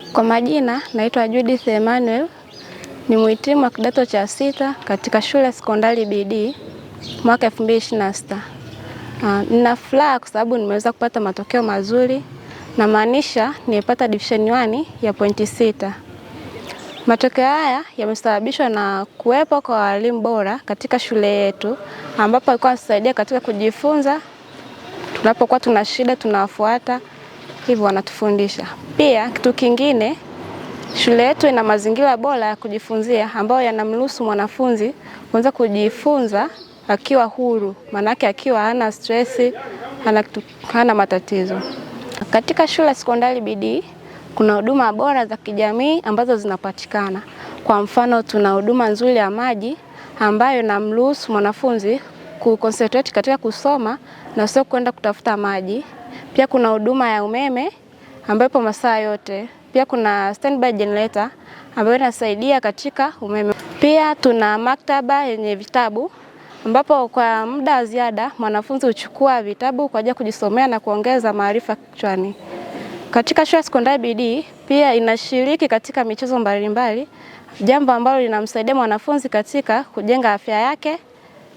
Kwa majina naitwa Judith Emmanuel, ni mhitimu wa kidato cha sita katika shule ya sekondari BD mwaka 2026. Nina furaha kwa sababu nimeweza kupata matokeo mazuri, na maanisha nimepata division 1 ya 0.6. Matokeo haya yamesababishwa na kuwepo kwa walimu bora katika shule yetu, ambapo walikuwa wanatusaidia katika kujifunza. Tunapokuwa tuna shida tunawafuata, hivyo wanatufundisha. Pia kitu kingine, shule yetu ina mazingira bora ya kujifunzia ambayo yanamruhusu mwanafunzi kuanza kujifunza akiwa huru, maanake akiwa hana stress, hana matatizo. Katika shule ya sekondari BD kuna huduma bora za kijamii ambazo zinapatikana. Kwa mfano, tuna huduma nzuri ya maji ambayo inamruhusu mwanafunzi kuconcentrate katika kusoma na sio kwenda kutafuta maji. Pia kuna huduma ya umeme ambayo ipo masaa yote. Pia kuna standby generator ambayo inasaidia katika umeme. Pia tuna maktaba yenye vitabu ambapo kwa muda wa ziada mwanafunzi huchukua vitabu kwa ajili ya kujisomea na kuongeza maarifa kichwani. Katika shule ya sekondari BD pia inashiriki katika michezo mbalimbali, jambo ambalo linamsaidia mwanafunzi katika kujenga afya yake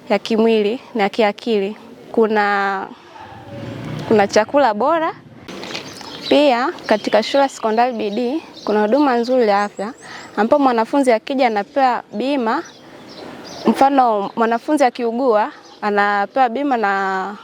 ya kimwili na kiakili. Kuna chakula bora. Pia katika shule ya sekondari BD kuna huduma nzuri ya afya ambapo mwanafunzi akija anapewa bima. Mfano, mwanafunzi akiugua anapewa bima na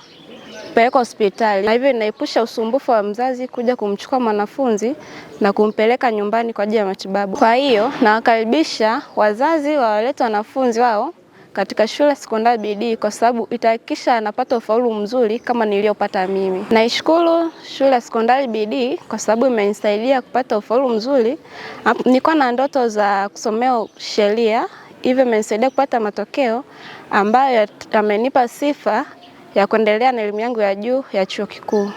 kupelekwa hospitali, na hivyo inaepusha usumbufu wa mzazi kuja kumchukua mwanafunzi na kumpeleka nyumbani kwa ajili ya matibabu. Kwa hiyo nawakaribisha wazazi wawalete wanafunzi wao katika shule sekondari BD kwa sababu itahakikisha anapata ufaulu mzuri kama niliyopata mimi. Naishukuru shule ya sekondari BD kwa sababu imenisaidia kupata ufaulu mzuri. Nilikuwa na ndoto za kusomea sheria, hivyo imenisaidia kupata matokeo ambayo yamenipa sifa ya kuendelea na elimu yangu ya juu ya chuo kikuu.